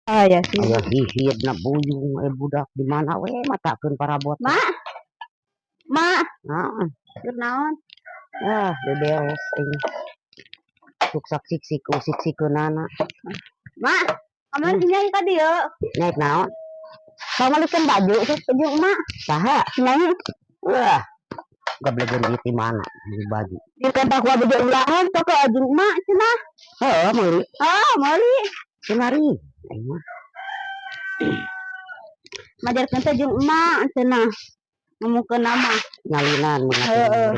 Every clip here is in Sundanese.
Aya sih. Aya hihidna buyung eh budak di mana we matakeun parabot. Ma. Ma, Heeh. keur naon? Ah, beberes aing. Suksak siksik siksikeunana. Ma, kamari si Nyai ka dieu. Naik naon? Pamalikeun baju tuh baju emak. Saha? Si Nyai. Wah. Gablegeun duit di mana beli baju? Di tempat gua baju ulahan toko jeung emak cenah. Heeh, meuli. Ah, meuli. Cenari. Aing mah. Majarkeun teh jeung emak cenah. Ngomongkeun nama. Nyalinan mun Heeh.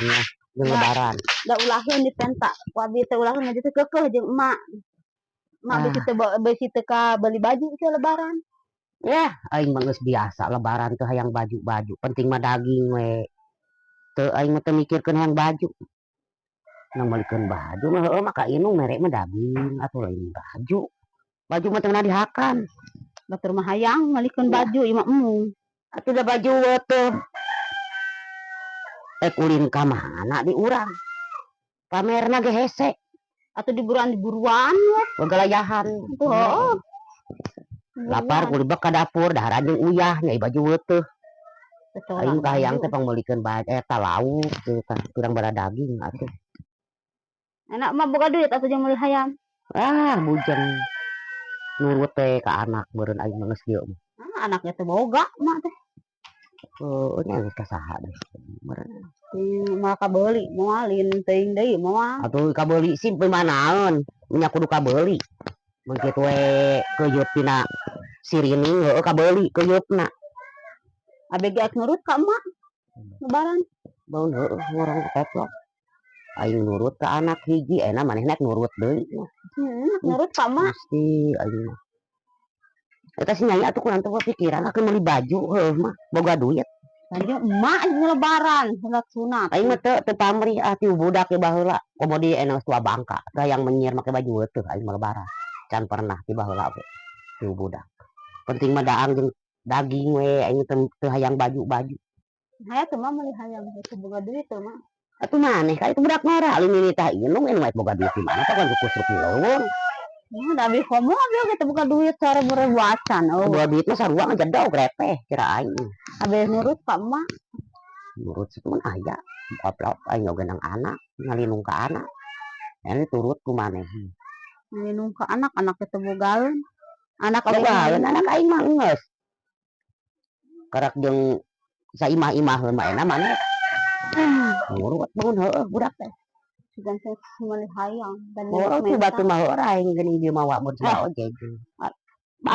jeung lebaran. Da ulaheun dipenta. Ku abi teh ulaheun mah teh keukeuh jeung emak. Emak bisi teu bisi teu ka beli baju teh lebaran. Ya, aing mah geus biasa lebaran teh hayang baju-baju, penting mah daging we. Teu, aing mah teu mikirkeun hayang baju. Nang meulikeun baju mah heueuh mah ka indung mere mah daging atuh lain baju. Baju mah teu meunang dihakan. Batur mah hayang meulikeun baju ieu mah embung. Atuh da baju teh. Eh, ulin ka mana di urang? Pamerna ge hese. Atuh diburuan we. Gagalayahan. Tuh heueuh. Lapar kulibek ka dapur dahar jeung uyah nya baju teh. Aing kahayang teh pangmeulikeun baju eta lauk teh tah kurang bara daging atuh. Enak mah boga duit atuh jeung meuli hayam. Ah, bujeng. Nurut teh ka anak meureun aing mah geus kieu mah. Ah, anaknya teh boga emak teh. Heueuh nya geus ka saha deui meureun. Teuing moal kabeuli moal lin teuing deui moal. Atuh kabeuli sih manaeun, nya kudu kabeuli. Mun kitu we keuyeup tina sirining heueuh kabeuli keyeupna. Abg ge nurut ka emak lebaran. Baun heueuh ngorong keplok. Aing nurut ka anak hiji, ayeuna manehna nurut deui. Heeh, nurut ka emak. Gusti aing mah. Eta si Nyai atuh kurang teu pikiran akeun meuli baju heueuh mah boga duit. Tadi emak jeung lebaran salat sunat. Aing mah teu teu pamrih ah ti budak ge baheula. Komo di ena geus tua bangka, teu hayang menyir make baju teu aing mah lebaran. Can pernah ti baheula ge ti budak. Penting mah daang jeung daging we aing teu teu hayang baju-baju. Haya teu mah meuli hayam teu boga duit teu mah. Atuh maneh ka itu budak ngora lain nitah indung mah boga duit di mana tah kan kusruk leuweung. Nah, da abi komo abi oge teu boga duit 1000 ribu acan eueuh. Boga duit mah sarua ngajedog repeh kira aing. Abi nurut ka emak. Nurut situ mah aya. Goblok aing oge nang anak, ngalinung ka anak. Ini turut ku maneh. Ngalinung ka anak, anak teh bogaeun. Anak oge Bogaeun anak aing mah geus. Karak jeung saimah-imaheun mah enak maneh. Nurut bangun heueuh budak teh. Sugan teh meuli hayam dan Oh, tu batu mah heueuh aing geuning dieu mawa mun sia ojek.